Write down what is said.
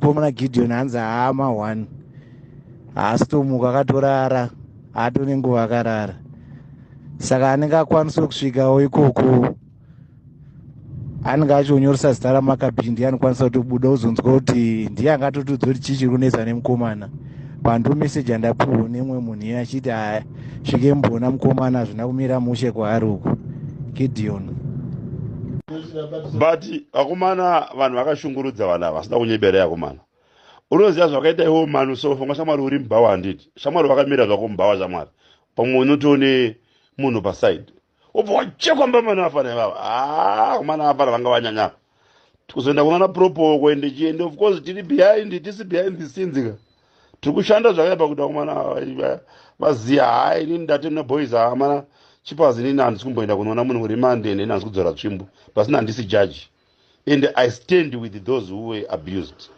Mukomana Gideon hanzi haama one, haasi tomuka, akatorara, haatone nguva akarara, saka anenge akwanisa kusvikawo ikoko, anenge achionyoresa zita raMakabhi. Ndiye anokwanisa kutobuda uzonzwa kuti ndiye angatotudza kuti chii chiri kunetsa nemukomana. Pando meseji andapiwo nemumwe munhu iye achiti, "Aya, svike mboona mukomana, hazvina kumira mushe kwaari uku, Gideon." But akomana, vanhu vakashungurudza vanhu ava, vasina kunyeberei. Akomana, unoziva zvakaita iwo manu so funga shamwari uri mubhawa, handiti? Shamwari wakamira zvako mubhawa, shamwari, pamwe unotoone munhu paside, ubva wachekwa mbamana afana ivava. Ah, akomana, afana vanga vanyanya kuzoenda kunana propoko. Ende chiende, of course tiri behind, tisi behind the scenes ka, tiri kushanda zvakaipa kuti akomana vaziya. Hai, inini ndati neboys, amana chipazi, inini handisi kumboenda kunoona munhu remand, ende ini handisi kudzora tsvimbo pasina, handisi judge, and I stand with those who were abused.